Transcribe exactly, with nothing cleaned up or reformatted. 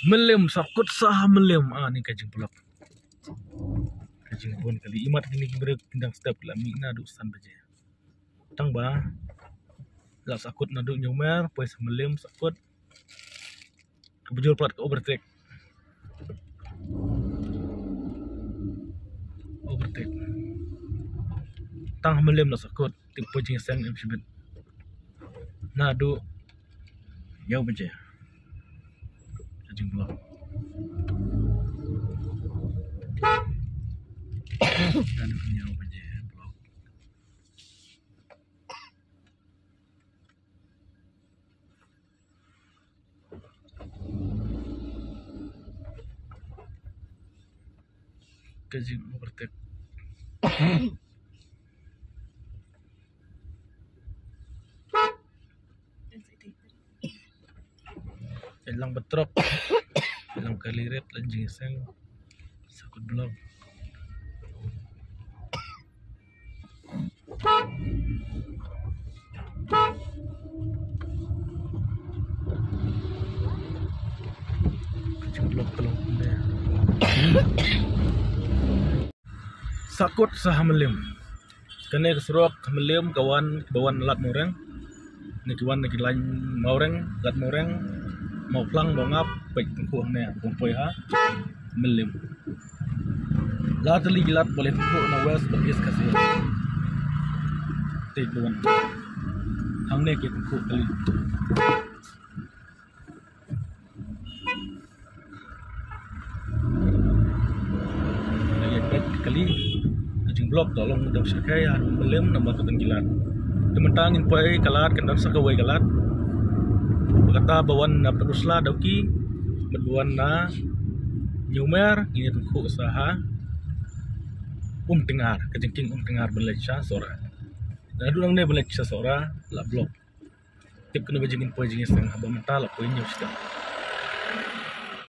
Mylliem, sa kut sa ha Mylliem. Ah, ni ka jingpynlong. Ka jingbun kali. Imat kini ki brek pindang step la mih naduh san baje. Tang ba la sa kut naduh Hynñiewmer, poi sa Mylliem sa kut. Ka bujur palat ka overtake. Overtake. Tang ha Mylliem la sa kut. Tip poi jingïaseng em shibit. Naduh Hynñiew baje. Ka jingblok. Naduh Hynñiew baje blok. Ka jing-overtake. Ka lang batrok. Ka lang kali rit, la jingïaseng. Sa kut blok. Sa kut sa ha Mylliem. Kane ka surok ha Mylliem ka wan, ba wan Lad Mawreng. Ne ki wan ne ki lain Mawreng, Lad Mawreng, Mawphlang, Mawngap, peit tyngkhuh hangne, poi ha Mylliem. La tylli ki lad ba leh tyngkhuh na West bad East Khasi. Te ki wan hangne ki tyngkhuh kali. Ïa peit kali ka jingblok ka long dang sha kai ha Mylliem namar ka dang ki lad. Te mynta ngin poi ka lad, kan dang sa kawei ka lad. Ba kata ba wan na Pynursla Dawki bad ba wan na Hynñiewmer ngin ïa tyngkhuh sa ha Umtyngar, ka jingkieng Umtyngar ban leit sha Sohra. Naduh nangne ban leit sha Sohra la blok. Tip kane ba jingin poi jingïaseng haba mynta la poi hynñiew shiteng.